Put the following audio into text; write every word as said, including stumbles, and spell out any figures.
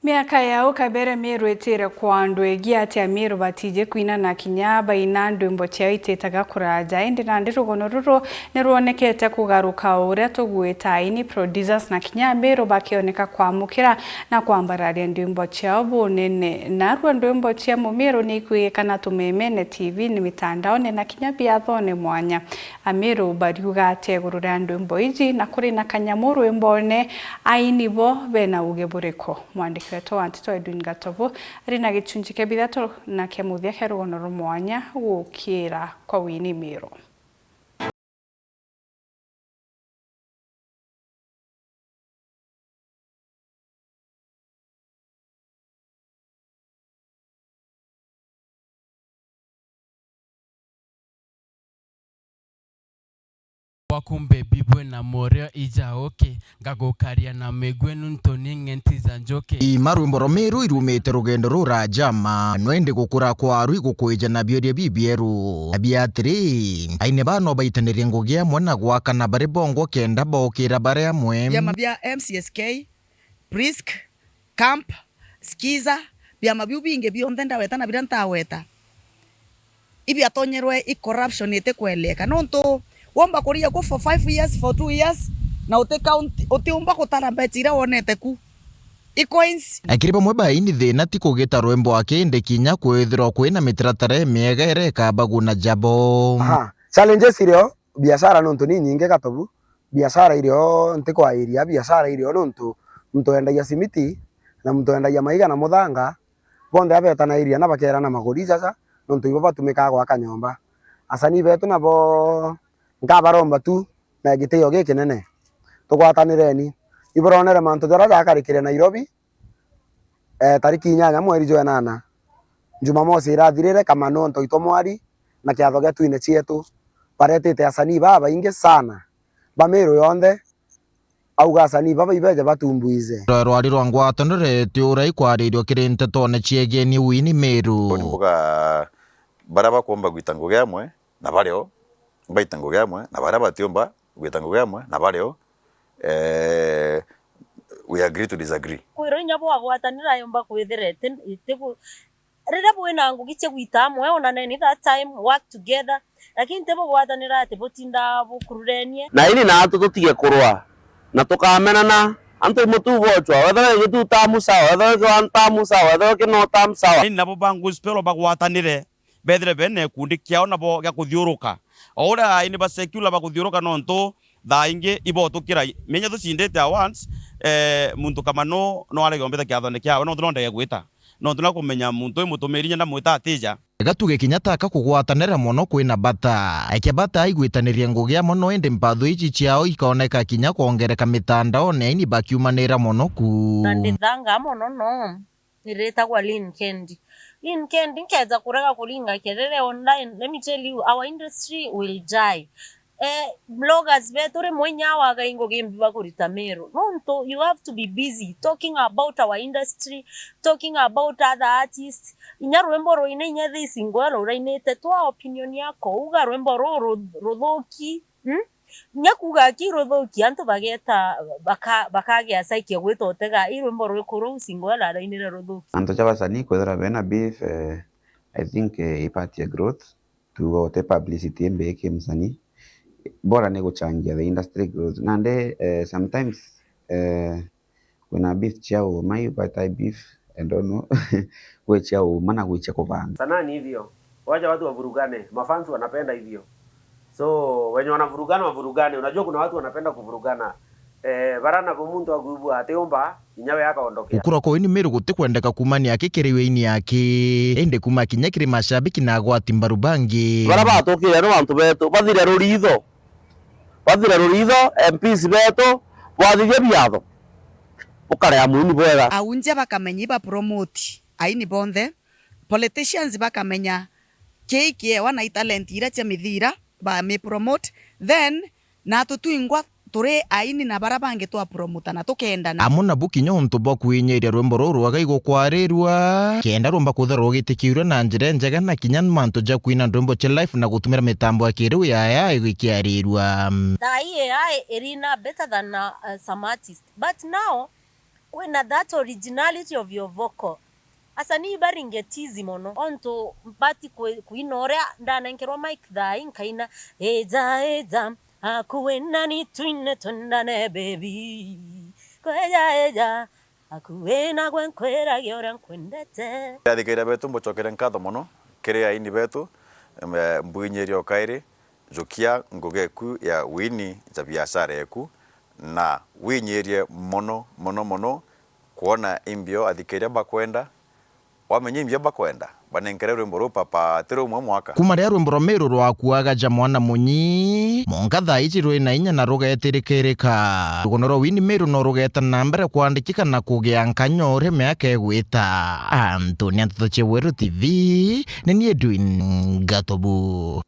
Miaka ya au kabere Miru itire kwa andu egi ati Amiru batiji kwina na kinya baina ndwimbo ciao ititaga kuraja. Indi nandi rugono ruru ni rwonekete kugaruka o uria tugwita aini, producers na kinya Amiru bakioneka kwamukira na kwambararia ndwimbo ciao bunene. Narua ndwimbo cia Mumiru ni ikwigikana tumemene, T V-ini, mitandaone na kinya biathone mwanya. Amiru bariuga atia iguru ria ndwimbo iji, na kuri na kanyamu rwimbone, aini bo bena uge buriku? Mwandiki wetu wa nteto Edwin Gatobu ari na gichunchi kia bithatu na kia muthia kia rugono rwa mwanya gukira kwa Winnie Miru. Bwaku mbebi bwina murio ija uki, ngagukaria na migwe nuntu ni ng'enti ja njuki. Ii ma rwimbo rwa Miru irumite rugendo ruraja ma, no indi gukura kwaru igukwija na biuria bibieru. Na bia atiri, aini ba no baitanirie ngugi amwe na gwakana bari bongwa kenda bokira bari amwe. Biama bia M C S K, Prisk, Camp, Skiza, biama biu bingi bionthe ndaweta na biria ntaweta, ibiatonyerwe i corruption itikweleka. Nontu womba kuria ku for five years, for two years, na uti count, utiumba gutara mbecha iria wonete ku. I coins. Kiri bamwe baini, thina ti kugita rwimbo aki, indi kinya kwithirwa kwina mitaratara imiega iria ikabaguna jabo. Aha, challenges irio biashara nontu ni nyingi Gatobu. Biashara irio ntikwairia, biashara irio nontu muntu wendagia simiti na muntu wendagia maiga na muthanga, bonthe abetanairia na bakerana maguri jaja, nontu ibo batumikaa gwaka nyomba. Asanii betu nabo nkabaromba tu na gitio gikinene, tugwatanireni. Iburonere mantu jaria jakarikire Nairobi, eh, tariki inyanya mweri jwa enana, Jumamosi irathirire, Kamano, Ntoito Mwari na kiatho gia twine cietu, baretite asanii babaingi sana ba Miru yonthe, auga asanii baba ibeje batumbuize. Rwari rwa ngwataniro ti urai kwaririo kiri ntetone ciegeni Winnie Miru. Ni mbuga baria bakuumba gwita ngugi amwe na bario baita ngugi amwe, na baria batiumba gwita ngugi amwe na bario, eh, we agree to disagree. Kwirwo inya bwagwatanira yumba kwithira iti, iti bu-, riria bwina ngugi cia gwita amwe, onaneni that time, work together, lakini ti bugwatanira ati butinda bukururenie. Na ini naatu tutige kurwa, na tukamenana, antu imutu bocwa, wethirwa igitu tamu sawa, wethirwa ikiwa tamu sawa, wethirwa ikino tamu sawa. Ini nabo ba gospel bagwatanire, bethire bena gikundi kiao nabo gia kuthiuruka. O uria aini ba secular bakuthiuruka, nontu thaa ingi ibotukira. Menya tucindite awards, eh, muntu Kamano no arege ombite kiathone kiawe, nontu no ndege gwita. Nontu na kumenya muntu uyu mutumiri inya ndamwita atija. Gatuge kinya taka kugwatanira mono kwina bata. Eke bata aigwitaniria ngugi amwe, no indi mpatho iji ciao ikoneka kinya kwongereka mitandaone, aini bakiumanira mono ku. Na ndithanga mono no. Niritagwa Lynn Kendi. Lynn Kendi, nkeja kurega kuringa kerere online, let me tell you, our industry will die. Eh, bloggers betu rimwe inya wagai ngugi mbi bakurita Meru. Nontu you have to be busy talking about our industry, talking about other artists. Inya rwimbo ruine inya this ngwelo urainite, twa opinion yako, uga rwimbo ruu ru-, ruthuki. Hmm? Nya kuuga ki ruthuki, antu bageta, baka-, bakagia psyche ya gwita utega, i rwimbo rwiku ruu Singo arainire ruthuki? Antu ja basanii kwithira bena beef, eh, I think, eh, i part ya growth, tuuga uti publicity imbi ki msanii, bora ni guchangia the industry growth. Nandi, eh, sometimes, eh, kwina beef cia uuma, you but I beef, I don't know. Gwi cia uuma na gwi cia kubanga. Sanaa ni hivyo. Wacha watu wavurugane. Mafans wanapenda hivyo. So, wenye wanavurugana, wavurugane. Unajua kuna watu wanapenda kuvurugana. Eh, bara nabo muntu agwibua atiumba, inya we akaondokea. Gukura kwa Winnie Miru gutikwendeka kuumania aki kiri wini aki, indi kuuma kinya kiri mashabiki na agwati mbaru bangi. Bara batukire ni bantu betu, bathire ruritho. Bathire ruritho, M Ps betu, bwathithia biatho. Ukarea muuni bwega. Aunjia bakamenya iba promote aini bonthe. Politicians bakamenya kii kiewa na italent iria cia mithira, ba mi promote. Then, natu twingwa turi aini na bara bangi twa promota na tukendana. Amwe nabu kinya untu bwa kwinyiria rwimbo ruu rwega igukwarirua, kenda rumba kwithirwa rugitikirua na njira injega na kinya mantu ja kwina ndwimbo cia live na gutumira mitambo ya kiriu ya A I igikiarirua. Thaa ii A I irina better than, uh, some artists. But now, Wina that originality of your vocal. Asanii baringe tizi mono. Ontu mbati kwi-, kwina uria ndanenkerwa mic thaa ii nkaina, "Ija, ija, akuwe nani twine twendane, baby. Kweja, eja, akuwe nagwe nkwiragia uria nkwendete." Athikairia betu, mbucokere nkatho mono kiri aini betu, em, eh, mbwinyirie o kairi, jukia ngugi eku ya wini ja biashara eku, na winyirie mono, mono, mono, kwona imbio athikairia bakwenda, wamenya imbio bakwenda, banenkere rwimbo ruu papa ti rumwe mwaka. Kuma riria rwimbo rwa Miru rwakuaga ja mwana munyi, mwanka thaa iji rwina inya na rugetirikirika. Rugono rwa Winnie Miru no rugeta na mbere kwandikika na kugia nkanya o uria miaka igwita. Anthony, Nteto cia Weru T V, ni ni Edwin Gatobu.